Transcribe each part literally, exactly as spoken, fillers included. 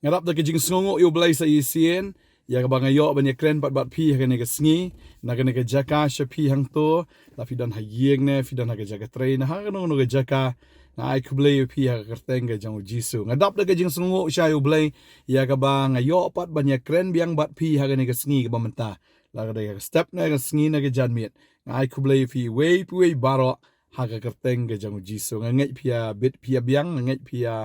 Nga dap da ka jingsngewnguh ïa U Blei sa shisien ïa kaba nga ïoh ban ïakren pat bad phi ha kane ka sngi na kane ka jaka sha phi hangto, la phi don ha ïing ne phi don ha ka jaka trei ne ha kano kano ka jaka. Nga ai khublei ïa phi ha ka kyrteng ka jong U Jisu. Nga dap da ka jingsngewnguh sha U Blei ïa kaba nga ïoh pat ban ïakren biang bad phi ha kane ka sngi kaba mynta. La ka dei ka step ne ka sngi ne ka janmiet, nga ai khublei ïa phi wei pa wei baroh ha ka kyrteng ka jong U Jisu. Nga ngeit phi ïa bit phi ïa biang, nga ngeit phi ïa,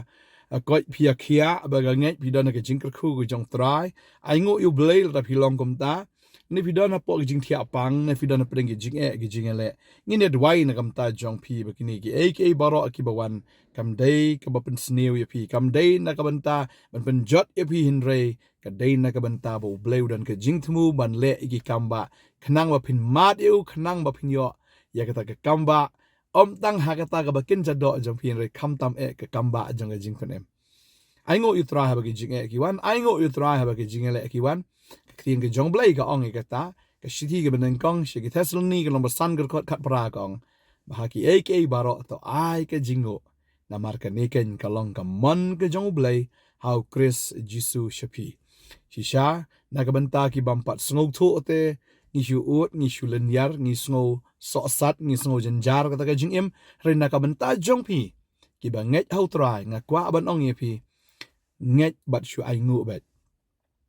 a, koit phi ïa khiah, ba nga ngeit phi don ha ka jingkyrkhu ka jong U Trai. Ainguh ïa U Blei lada phi long kumta. Ne phi don hapoh ka jingthiah pang, ne phi don hapdeng ka jingeh ka jingïaleh. Ngin ïa duwai na ka bynta jong phi ba kine kiei kiei baroh kiba wan, kam dei kaba pynsniew ïa phi, kam dei na ka bynta ban pynjot ïa phi, hynrei ka dei na ka bynta ba U Blei u don ka jingthmu ban leh ïa ki kambah, khnang ba phin mad ïa u, khnang ba phin ïoh ïa kata ka kambah, ym tang ha kata kaba kynja doh jong phi, hynrei khamtam eh ka kambah jong ka jingpynim. Ainguh ïa U Trai haba ki jingeh ki wan, ainguh ïa U Trai haba ki jingïaleh ki wan. Ka ktien ka jong U Blei ka ong ïa kata, ka shithi kaba nyngkong sha ki Thessaloni ka lynnong ba san ka dkhot khatphra ka ong ba ha kiei kiei baroh to ai ka jingnguh, namar kane keiñ ka long ka mon ka jong U Blei ha U Khrist Jisu sha phi. Shisha, na ka bynta ki bym pat sngewthuh te, ngi shu ud, ngi shu lynñiar, ngi sngew sohsat, ngi sngew jynjar kata ka jingim, hynrei na ka bynta jong phi kiba ngeit ha U Trai, nga kwah ban ong ïa phi, ngeit bad shu ainguh beit.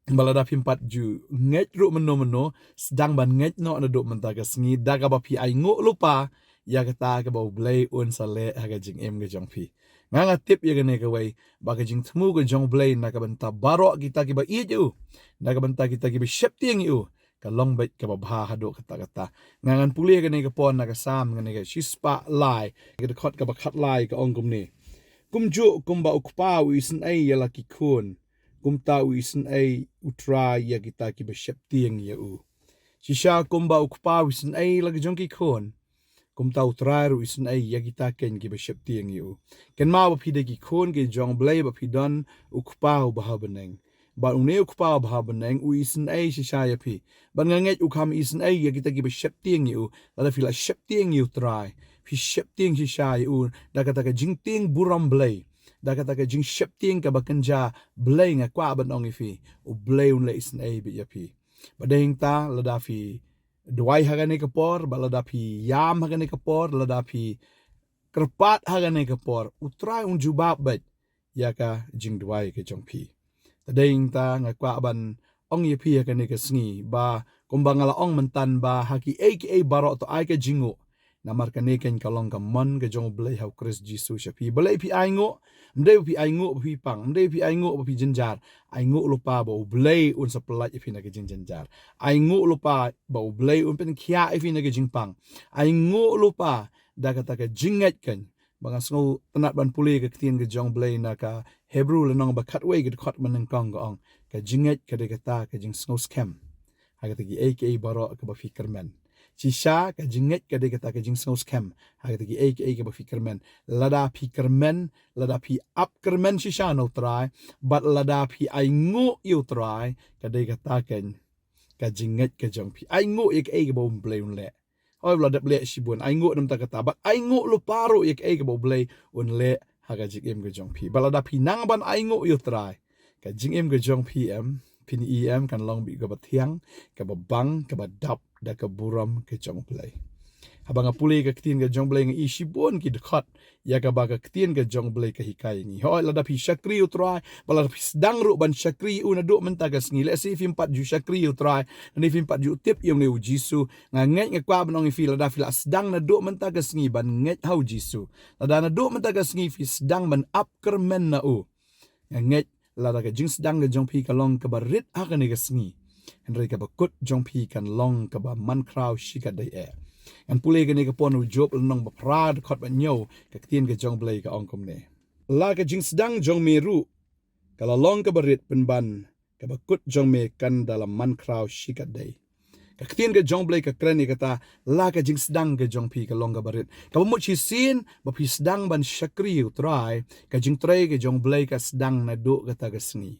Ba lada phim pat ju ngeit ruh mynno mynno, sdang ban ngeit noh naduh mynta ka sngi, da kaba phi ainguh lypa ïa kata kaba U Blei un sa leh ha ka jingim ka jong phi. Nga, nga tip ïa kane kawei, ba ka jingthmu ka jong U Blei na ka bynta baroh kita kiba ïeit ïa u, na ka bynta kita kiba sheptieng ïa u, ka long beit kaba bha haduh katta katta. Nga, ngan pule kane ka por na ka Salm kane ka shispah lai, ka dkhot kaba khatlai, ka ong kumne: Kumjuh kumba u kpa u isynei ïa la ki khun, kumta u isynei U Trai ïa kita kiba sheptieng ïa u. Shisha, kumba u kpa u isynei la ki jong ki khun, kumta U Trai ruh u isynei ïa kita keiñ kiba sheptieng ïa u. Kynmaw ba phi dei ki khun ki jong U Blei, ba phi don u Kpa uba ha bneng. Bad une u Kpa uba ha bneng u isynei shisha ïa phi. Bad nga ngeit u kham isynei ïa kita kiba sheptieng ïa u. Lada phi la sheptieng ïa U Trai, phi sheptieng shisha ïa u da kata ka jingtieng burom Blei, da kata ka jingsheptieng kaba kynja Blei, nga kwah ban ong ïa phi, U Blei un leh isynei beit ïa phi. Bad dei hangta, lada phi duwai ha kane ka por, bad lada phi ïam ha kane ka por, lada phi kyrpad ha kane ka por, U Trai un jubab beit ïa ka jingduwai ka jong phi. Te dei hangta, nga kwah ban ong ïa phi ha kane ka sngi ba kumba nga la ong mynta, ba ha kiei kiei baroh to ai ka jingnguh, namar kane keiñ ka long ka mon ka jong U Blei ha U Khrist Jisu sha phi. Balei phi ainguh? Ym dei ba phi ainguh ba phi pang, ym dei ba phi ainguh ba phi jynjar. Ainguh lypa ba U Blei un sa pyllait ïa phi na ka jingjynjar. Ainguh lypa ba U Blei un pynkhiah ïa phi na ka jingpang. Ainguh lypa da kata ka jingngeit keiñ. Ba nga sngewtynnat ban pule ka ktien ka jong U Blei na ka Hebru lynnong ba khatwei ka dkhot ba nyngkong, ka ong: Ka jingngeit ka dei kata ka jingsngewskhem ha kata kiei kiei baroh kaba phi kyrmen. Shisha, ka jingngeit ka dei kata ka jingsngewskhem ha kata kiei kiei kaba phi kyrmen. Lada phi kyrmen, lada phi ap kyrmen shisha na U Trai, bad lada phi ainguh ïa U Trai, ka dei kata keiñ ka jingngeit ka jong phi. Ainguh ïa kaei kaba U Blei un leh. Hooid, ba la dep leh shibun, ainguh namar kata, bad ainguh lypa ruh ïa kaei kaba U Blei un leh ha ka jingim ka jong phi. Bad lada phi nang ban ainguh ïa U Trai, ka jingim ka jong phi em, phin i em, kan long beit kaba thiang, kaba bang, kaba dap da ka burom ka jong U Blei. Haba nga pule ka ktien ka jong U Blei, nga i shibun ki dkhot ïa kaba ka ktien ka jong U Blei ka hikai ïa ngi. Hooid, lada phi shakri U Trai, bad lada phi sdang ruh ban shakri ïa u naduh mynta ka sngi, lehse phim pat ju shakri U Trai, lane phim pat ju tip ïa une U Jisu, nga ngeit, nga kwah ban ong ïa phi, lada phi la sdang naduh mynta ka sngi ban ngeit ha U Jisu, lada naduh mynta ka sngi phi sdang ban ap kyrmen na u, nga ngeit lada ka jingsdang ka jong phi ka long kaba rit ha kane ka sngi, hynrei kaba kut jong phi kan long kaba man khraw shikatdei eh. Ngan pule kane ka por na u Job lynnong ba phra, dkhot ba hynñiew, ka ktien ka jong U Blei ka ong kumne: La ka jingsdang jong me ruh ka la long kaba rit, pynban kaba kut jong me kan da la man khraw shikatdei. Ka ktien ka jong U Blei ka kren ïa kata, la ka jingsdang ka jong phi ka long kaba rit. Kaba mut shisien ba phi sdang ban shakri U Trai, ka jingtrei ka jong U Blei ka sdang naduh kata ka sngi.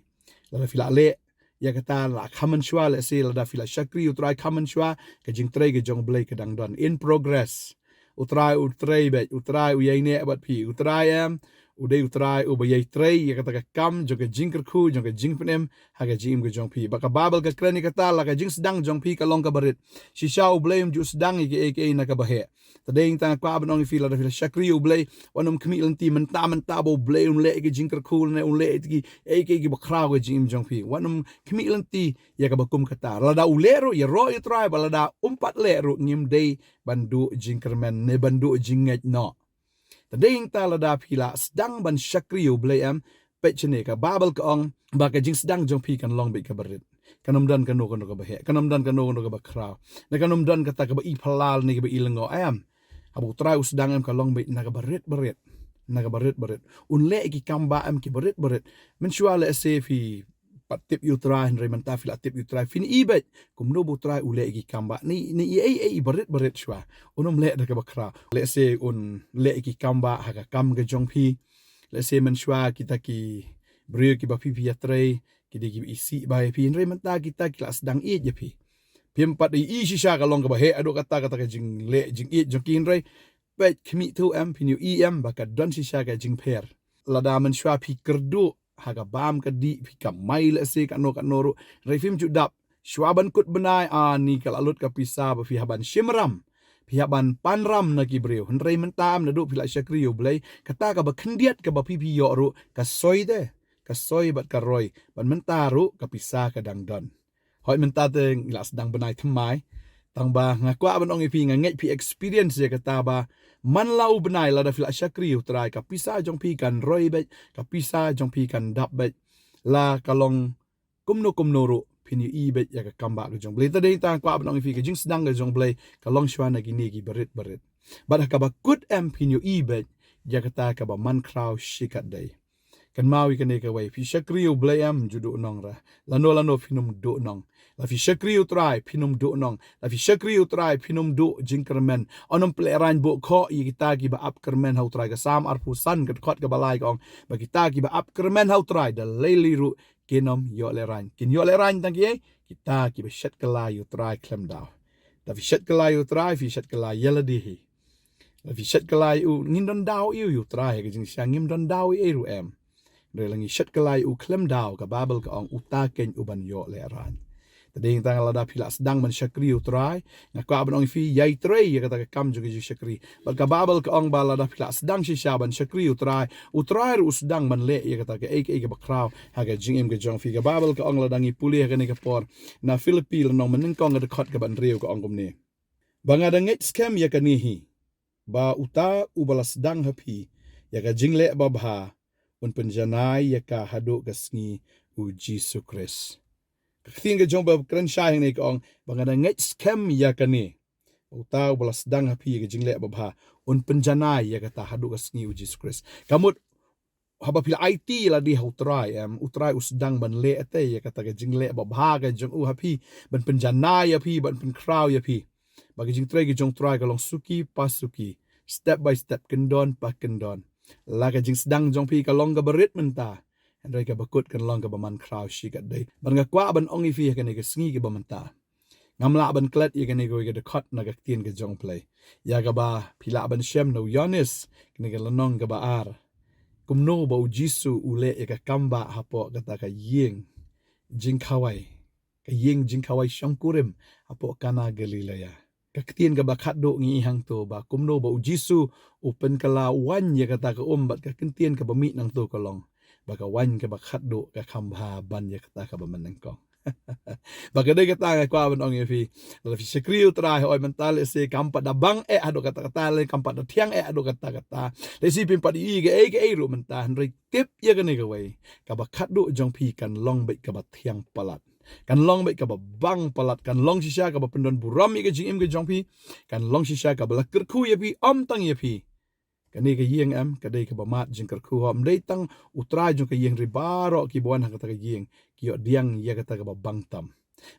Lada phi la leh ïa kata la kham mynshuwa, lehse lada phi la shakri U Trai kham mynshuwa, ka jingtrei ka jong U Blei ka dang don, in progress. U Trai u trei beit, U Trai u ïaineh bad phi, U Trai em, U dei U Trai uba ïai trei ïa kata ka kam jong ka jingkyrkhu, jong ka jingpynim ha ka jingim ka jong phi. Bad ka Baibl ka kren ïa kata, la ka jingsdang jong phi ka long kaba rit. Shisha U Blei um ju sdang ïa kiei kiei na kaba heh. Te dei tang nga kwah ban ong ïa phi, lada phi la shakri ïa U Blei, wat nym khmih lynti mynta mynta ba U Blei un leh ïa ka jingkyrkhu ne un leh ïa kiei kiei kiba khraw ha ka jingim jong phi. Wat nym khmih lynti ïa kaba kum kata. Lada u leh ruh, ïaroh ïa U Trai, bad lada um pat leh ruh, ngim dei ban duh jingkyrmen ne ban duh jingngeit noh. Te dei tang lada phi la sdang ban shakri ïa U Blei, em, peit shane, ka Baibl ka ong ba ka jingsdang jong phi kan long beit kaba rit. Kan ym don kano kano kaba heh, kan ym don kano kano kaba khraw, ne kan ym don kata kaba i phylla ne kaba i lyngngoh, em. Haba U Trai u sdang, em, ka long beit na kaba rit ba rit, na kaba rit ba rit. Un leh ïa ki kam ba, em, kiba rit ba rit. Mynshuwa lehse phi pat tip ïa U Trai, hynrei mynta phi la tip ïa U Trai, phin ïohi beit kumno ba U Trai u leh ïa ki kam ba, ne, ne ïa ei ei ba rit ba rit shuwa. Un ym leh da kaba khraw. Lehse un leh ïa ki kam ba ha ka kam ka jong phi. Lehse mynshuwa kita ki briew kiba phi phi ïatrei ki dei kiba isih bha ïa phi, hynrei mynta kita ki la sdang ïeit ïa phi. Phim pat ïohi shisha ka long kaba heh haduh katta kata ka jingleh jingïeit jong ki, hynrei peit, khmih thuh, em, phin ïohi, em, ba ka don shisha ka jingpher. Lada mynshuwa phi kyrduh ha ka bam ka dih, phi kamai lehse kano kano ruh, hynrei phim ju dap. Shuwa ban kut bnai, a, ni ka la lut ka pisa ba phi hap ban shim ram, phi hap ban pan ram na ki briew. Hynrei mynta, em, naduh phi la shakri ïa U Blei, kata kaba khyndiat kaba phi phi ïoh ruh ka soi te, ka soi bad ka roi. Bad mynta ruh ka pisa ka dang don. Hooid, mynta te ngi la sdang bnai thymmai. Tang ba nga kwah ban ong ïa phi, nga ngeit phi experience ïa kata ba man la u bnai, lada phi la shakri ïa U Trai, ka pisa jong phi kan roi beit, ka pisa jong phi kan dap beit. La ka long kumno kumno ruh, phin ïohi beit ïa ka kam ba ka jong U Blei. Te dei tang nga kwah ban ong ïa phi, ka jingsdang ka jong U Blei ka long shuwa na kine kiba rit ba rit. Bad ha kaba kut, em, phin ïohi beit ïa kata kaba man khraw shikatdei. Kynmaw ïa kane kawei, phi shakri ïa U Blei, em, ju duhnong re. Lano lano phin ym duhnong. La phi shakri ïa U Trai, phin ym duhnong. La phi shakri ïa U Trai, phin ym duh jingkyrmen. Yn ym pynlehraiñ buh khoh ïa kita kiba ap kyrmen ha U Trai. Ka Salm arphew san, ka dkhot kaba lai ka ong ba kita kiba ap kyrmen ha U Trai da lei lei ruh kin ym ïoh lehraiñ. Kin ïoh lehraiñ tang kiei? Kita kiba shet kylla ïa U Trai khlem daw. Da phi shet kylla ïa U Trai, phi shet kylla ïa lade hi. La phi shet kylla ïa u, ngin don daw ïa u, ïa U Trai ha ka jingshisha ngim don daw ei ei ruh, em. Hynrei la ngi shet kylla ïa u khlem daw, ka Baibl ka ong uta keiñ u ban ïoh lehraiñ. Te dei tang lada phi la sdang ban shakri ïa U Trai, nga kwah ban ong ïa phi, ïai trei ïa kata ka kam jong ka jingshakri. Bad ka Baibl ka ong ba lada phi la sdang shisha ban shakri ïa U Trai, U Trai ruh u sdang ban leh ïa kata kaei kaei kaba khraw ha ka jingim ka jong phi. Ka Baibl ka ong, lada ngi pule ha kane ka por, na Philippi lynnong banyngkong, ka dkhot kaba hynriew, ka ong kumne: Ba nga da ngeit skhem ïa kane hi, ba uta uba la sdang ha phi ïa ka jingleh babha un pynjanai ïa ka haduh ka sngi U Jisu Khrist. Ka ktien ka jong ba kren shai hangne ka ong ba nga da ngeit skhem ïa kane, ba uta uba la sdang ha phi ïa ka jingleh babha un pynjanai ïa kata haduh ka sngi U Jisu Khrist. Ka mut haba phi la aiti ïa lade ha U Trai, em, U Trai u sdang ban leh te ïa kata ka jingleh babha ka jong u ha phi, ban pynjanai ïa phi, ban pynkhraw ïa phi. Ba ka jingtrei ka jong U Trai ka long suki pa suki, step by step, kyndon pa kyndon. La ka jingsdang jong phi ka long kaba rit mynta, hynrei kaba kut kan long kaba man khraw shikatdei. Bad nga kwah ban ong ïa phi ha kane ka sngi kaba mynta, ngam lah ban klet ïa kane kawei ka dkhot na ka ktien ka jong U Blei, ïa kaba phi lah ban shem na u Ïoannis, kane ka lynnong kaba ar, kumno ba U Jisu u leh ïa ka kam ba hapoh kata ka ïing jingkhawai, ka ïing jingkhawai shongkurim hapoh Kana Galilea. Ka ktien kaba khatduh ngi i hangto ba kumno ba U Jisu u pynkylla waiñ ïa kata ka um, bad ka ktien kaba mih nangto ka long ba ka waiñ kaba khatduh ka kham bha ban ïa kata kaba mynnyngkong. Ba ka dei kata nga kwah ban ong ïa phi, la phi shakri ïa U Trai, hooid, mynta lehse kam pat da bang eh haduh katta katta, lehse kam pat da thiang eh haduh katta katta, lehse phim pat ïohi kaei kaei ruh mynta, hynrei tip ïa kane kawei, kaba khatduh jong phi kan long beit kaba thiang palat, kan long beit kaba bang palat, kan long shisha kaba pyndon burom ïa ka jingim ka jong phi, kan long shisha kaba la kyrkhu ïa phi, ym tang ïa phi. Kane ka ïing, em, ka dei kaba mad jingkyrkhu, ym dei tang u trai jong ka ïing, hynrei baroh kiba wan ha kata ka ïing ki ïoh pdiang ïa kata kaba bang tam.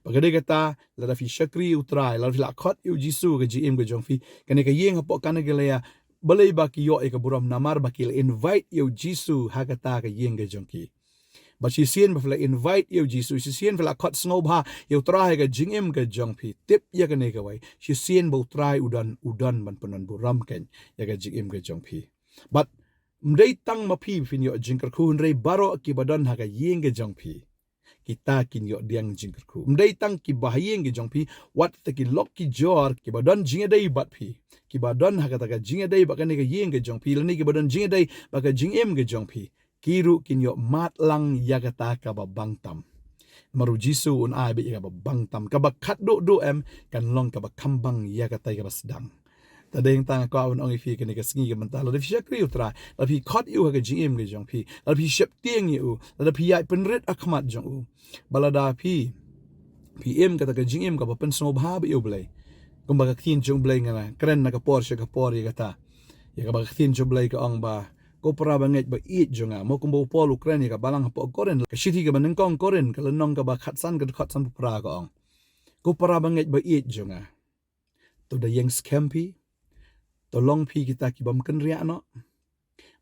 Ba ka dei kata, lada phi shakri ïa U Trai, lada phi la khot ïa U Jisu ha ka jingim ka jong phi, kane ka ïing hapoh Kana Galilea, balei ba ki ïoh ïa ka burom? Namar ba ki la invite ïa U Jisu ha kata ka ïing ka jong ki. Bad shisien ba phi la invite ïa U Jisu, shisien phi la khot sngewbha ïa U Trai ha ka jingim ka jong phi, tip ïa kane kawei, shisien ba U Trai u don, u don ban pyndon burom keiñ ïa ka jingim ka jong phi. Bad Ym dei tang ma phi phin ïoh jingkyrkhu, hynrei baroh kiba don ha ka ïing ka jong phi, kita kin ïoh diang jingkyrkhu. Ym dei tang kiba ha ïing ka jong phi, wat te ki lok ki jor kiba don jingïadei bad phi, kiba don ha kata ka jingïadei bad kane ka ïing ka jong phi, lane kiba don jingïadei bad ka jingim ka jong phi, ki ruh kin ïoh mad lang ïa kata kaba bang tam. Namar U Jisu un ai beit ïa kaba bang tam, kaba khatduh duh em, kan long kaba kham bang ïa kata kaba sdang. Te dei tang nga kwah ban ong ïa phi kane ka sngi ka mynta, lada phi shakri U Trai, lada phi khot ïa u ha ka jingim ka jong phi, lada phi sheptieng ïa u, lada phi ïaid pynrit ha khmat jong u, ba lada phi, phi im kata ka jingim kaba pynsngewbha bad ïa U Blei. Kumba ka ktien jong U Blei, nga kren na ka por sha ka por ïa kata, ïa kaba ka ktien jong U Blei ka ong ba, ko para bangeit ba ïeit jong nga, mo kumba u Paul u kren ïa ka balang hapoh Korinth, ka shithi kaba nyngkong Korinth, ka lynnong kaba khatsan, ka dkhot sanphew phra, ka ong, ko para bangeit ba ïeit jong nga, to da ïeng skhem phi, to long phi kita ki bym kynriah noh,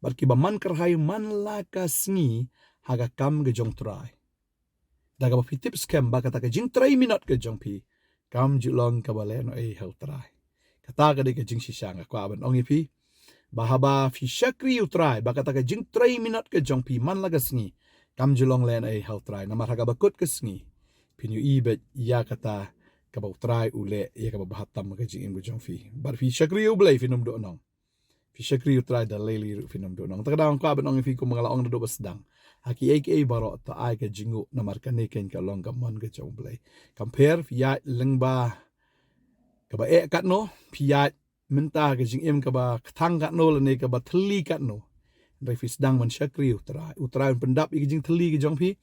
bad kiba man kyrhai man la ka sngi ha ka kam ka jong U Trai, da kaba phi tip skhem ba kata ka jingtrei minot ka jong phi kam ju long kaba leh noh ei ha U Trai. Kata ka dei ka jingshisha nga kwah ban ong ïa phi, ba haba phi shakri U Trai, ba kata ka jingtrei minot ka jong phi man la ka sngi kam ju long leh noh ei ha U Trai, namar ha kaba kut ka sngi phin ïohi beit ïa kata kaba U Trai u leh ïa kaba bha tam ha ka jingim ka jong phi. Bad phi shakri U Blei, phin ym duhnong. Phi shakri U Trai da lei lei ruh, phin ym duhnong. Te ka daw nga kwah ban ong ïa phi kumba nga la ong naduh ba sdang, ha kiei kiei baroh to ai ka jingnguh, namar kane keiñ ka long ka mon ka jong U Blei. Kam pher phi ïaid lyngba kaba eh katno, phi ïaid mynta ka jingim kaba kthang katno lane kaba thylli katno, hynrei phi sdang ban shakri U Trai, U Trai un pyndap ïa ka jingthylli ka jong phi.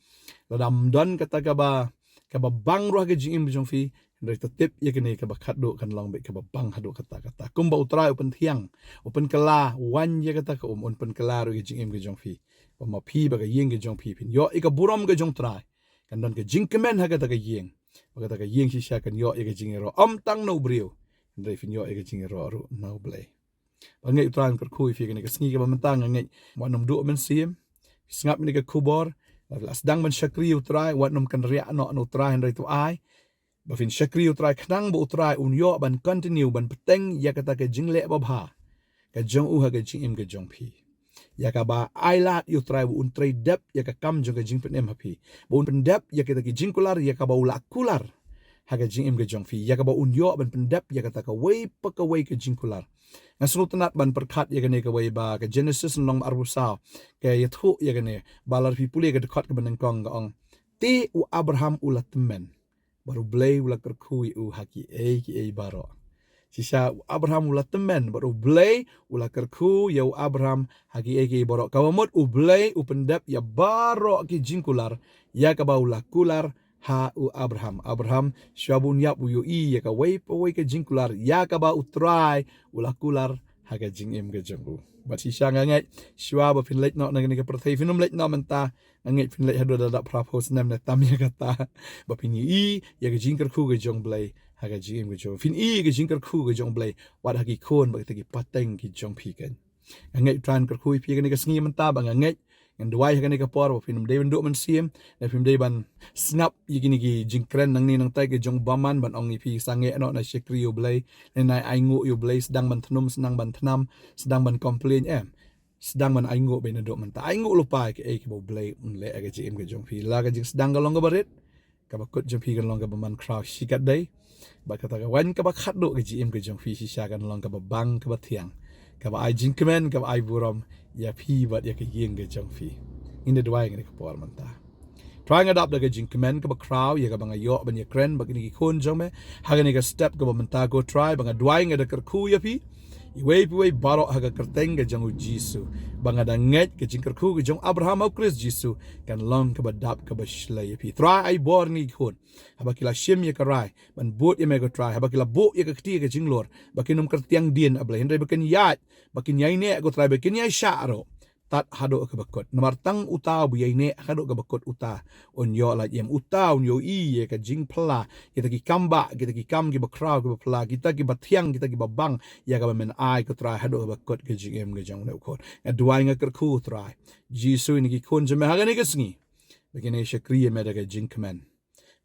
Lada ym don kata kaba, kaba bang ruh ha ka jingim ka jong phi, hynrei to tip ïa kane, kaba khatduh kan long beit kaba bang haduh katta katta. Kumba U Trai u pynthiang, u pynkylla waiñ ïa kata ka um, un pynkylla ruh ïa ka jingim ka jong phi, ba ma phi bad ka ïing ka jong phi phin ïoh ïa ka burom ka jong U Trai. Kan don ka jingkmen ha kata ka ïing, ba kata ka ïing shisha kan ïoh ïa ka jingïaroh, ym tang na u briew, hynrei phin ïoh ïa ka jingïaroh ruh na U Blei. Ba ngeit U Trai un kyrkhu ïa phi kane ka sngi kaba mynta. Nga ngeit wat nym duh mynsiem, phi sngap ïa kane ka khubor, la sdang ban shakri U Trai, wat nym kynriah noh na U Trai, hynrei to ai ba phin shakri U Trai khnang ba U Trai un ïoh ban continue ban bteng ïa kata ka jingleh babha ka jong u ha ka jingim ka jong phi, ïa kaba ai lad ïa U Trai ba un trei dep ïa ka kam jong ka jingpynim ha phi, ba un pyndep ïa kita ki jingkular ïa kaba u la kular ha ka jingim ka jong phi, ïa kaba un ïoh ban pyndep ïa kata kawei pa kawei ka jingkular. Nga sngewtynnat ban pyrkhat ïa kane kawei ba ka Genesis lynnong arphew saw ka ïathuh ïa kane, ba lada phi pule ka dkhot kaba nyngkong ka ong, te u Abraham u la tymmen bad U Blei u la kyrkhu ïa u ha kiei kiei baroh. Shisha u Abraham u la tymmen bad U Blei u la kyrkhu ïa u Abraham ha kiei kiei baroh. Kaba mut U Blei u pyndep ïa baroh ki jingkular ïa kaba u la kular ha u Abraham. Abraham, shuwa ba un ïap u ïohi ïa kawei pa kawei ka jingkular ïa kaba U Trai u la kular ha ka jingim ka jong u. Bad shisha nga ngeit shuwa ba phin leit noh na kane ka pyrthei, phin ym leit noh mynta, nga ngeit phin leit haduh da dap phra phew snem ne tam ïa kata, ba phin ïohi ïa ka jingkyrkhu ka jong U Blei ha ka jingim ka jong u. Phin ïohi ïa ka jingkyrkhu ka jong U Blei wat ha ki khun bad kita ki pateng ki jong phi keiñ. Nga ngeit U Trai un kyrkhu ïa phi kane ka sngi mynta, ba nga ngeit, ngan duwai ha kane ka por ba phin ym dei ban duh mynsiem, ne phin ym dei ban sngap ïa kine ki jingkren nangne nangtai ka jong u bymman ban ong ïa phi sangeh noh na shakri U Blei, ne nai ainguh ïa U Blei, sdang ban thnum, sdang ban thnam, sdang ban complain, em. Sdang ban ainguh beit naduh mynta. Ainguh lypa ïa kaei kaba U Blei un leh ha ka jingim ka jong phi. La ka jingsdang ka long kaba rit, kaba kut jong phi kan long kaba man khraw shikatdei, bad kata ka waiñ kaba khatduh ka jingim ka jong phi shisha kan long kaba bang kaba thiang, kaba ai jingkmen, kaba ai burom ïa phi bad ïa ka ïing ka jong phi. Ngin da duwai ha kane ka por mynta. Trai, nga dap da ka jingkmen kaba khraw ïa kaba nga ïoh ban ïakren bad kine ki khun jong me ha kane ka step kaba mynta, ko Trai, ba nga duwai, nga da kyrkhu ïa phi iwei pa iwei baroh ha ka kyrteng ka jong U Jisu, ba nga da ngeit ka jingkyrkhu ka jong Abraham ha U Khrist Jisu kan long kaba dap kaba shlei ïa phi. Trai, ai bor ïa kine ki khun, haba ki la shim ïa ka rai ban bud ïa me, ko Trai, haba ki la buh ïa ka kti ka jinglor, ba kin ym kyrtiang dien, A Blei, hynrei ba kin ïaid, ba kin ïaineh, ko Trai, ba kin ïaishah ruh tad haduh kaba kut. Namar tang uta uba ïaineh haduh kaba kut, uta un ïoh lait im, uta un ïohi ïa ka jingphylla, kita ki kam bah, kita ki kam kiba khraw kiba phylla, kita kiba thiang, kita kiba bang ïa kaba men ai, ko Trai, haduh kaba kut ka jingim ka jong une u khun. Nga duwai, nga kyrkhu, Trai Jisu, ïa kine ki khun jong me ha kane ka sngi, ba kin ïa shakri ïa me da ka jingkmen.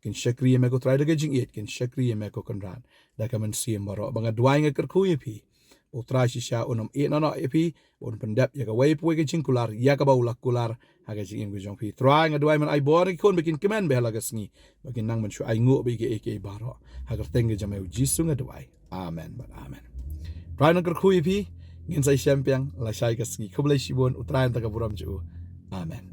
Kin shakri ïa me, ko Trai, da ka jingïeit, kin shakri ïa me, ko Kynrad, da ka mynsiem baroh. Ba nga duwai, nga kyrkhu ïa phi U Trai shisha un ym ïehnoh noh ïa phi, un pyndep ïa kawei pa kawei ka jingkular ïa kaba u la kular ha ka jingim ka jong phi. Trai, nga duwai men ai bor ïa ki khun ba kin kmen bha ha la ka sngi, ba kin nang ban shu ainguh bad ïa kiei kiei baroh. Ha ka kyrteng ka jong me U Jisu nga duwai. Amen bad amen. Trai un kyrkhu ïa phi, ngin sa ïashem biang lashai ka sngi. Khublei shibun, U Trai un ai ïa ka burom jong u. Amen.